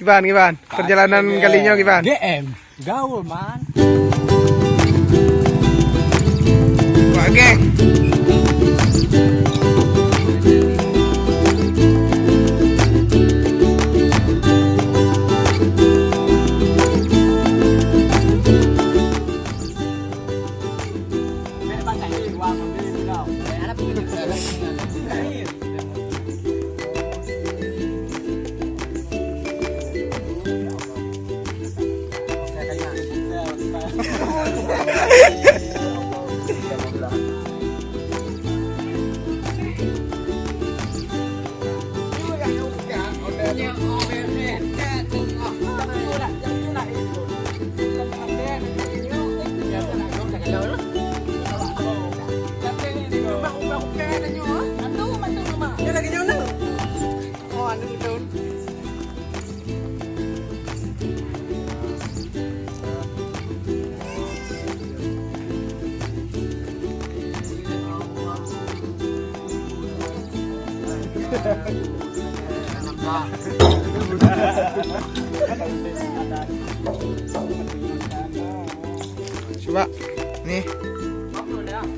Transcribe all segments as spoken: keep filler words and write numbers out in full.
Kiban, kiban. Perjalanan kali nyoe kiban. G M. Gaul, man. Wah, geng. Cuba. Nih.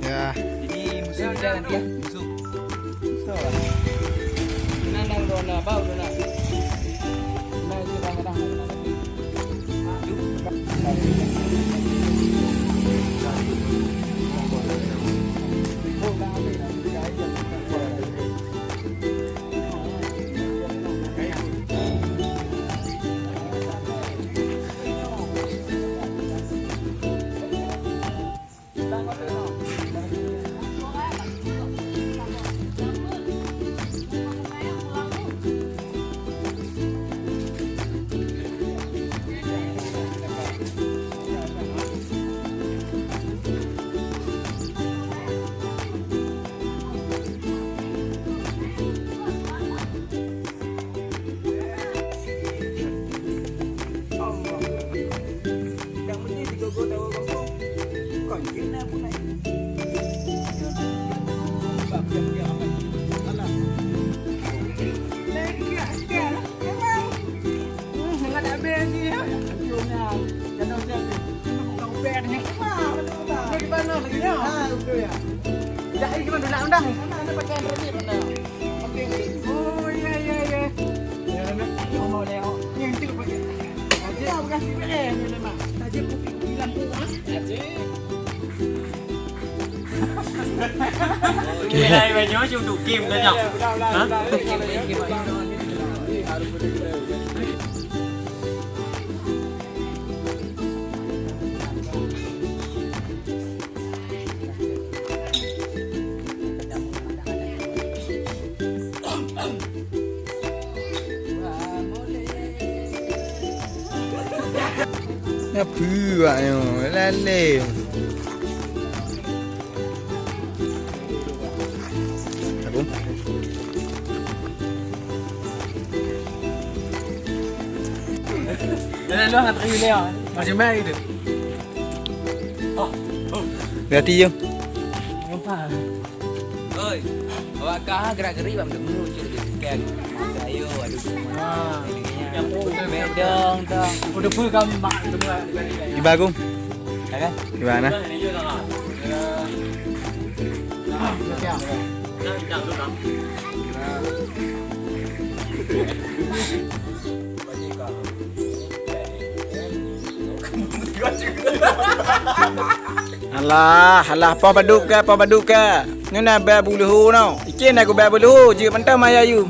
Ya. Jadi musuh kita nanti ya, musuh. Musuh. Tenang, dah, dah, dah, bau, dah, dah. Tenang, dah, dah, dah. Hmm, sangat habis ni, ya. Hancurnya. Kata macam ni. Ini bukan ubek ni. Wah, betul tak? Ini gimana lagi ni? Ah, betul ya. Dah, ini gimana nak undang? Mana ada pakai internet mana? Okey. Oh, ya, ya, ya. Ya, nak. Ya, mau lewat. Ni nanti pakai. Ada bukan C P M ni memang. Saja kopi-kopi lampu, ah. Aje. Okey. Hai, banyak macam tu game kan, Jang? Ha? Nyan peue awak nyoe, lalé. Aku. Dah luah kat tengah dia. Macam mana gitu? Oh, oh. Hati je. Apa? Oi, awak kah gerak-gerik bak meuteumeung cit lagèe sekian. Ayo, aduh. Ha. Bedong tong. Udah full kan mak semua. Di bagung. Ya kan? Di mana? Alah, alah, poh padub ka, poh padub ka. Nyoe na ba bu leuho nyoe. Iké na ku ba bu leuho, jeuet mantong maya yu.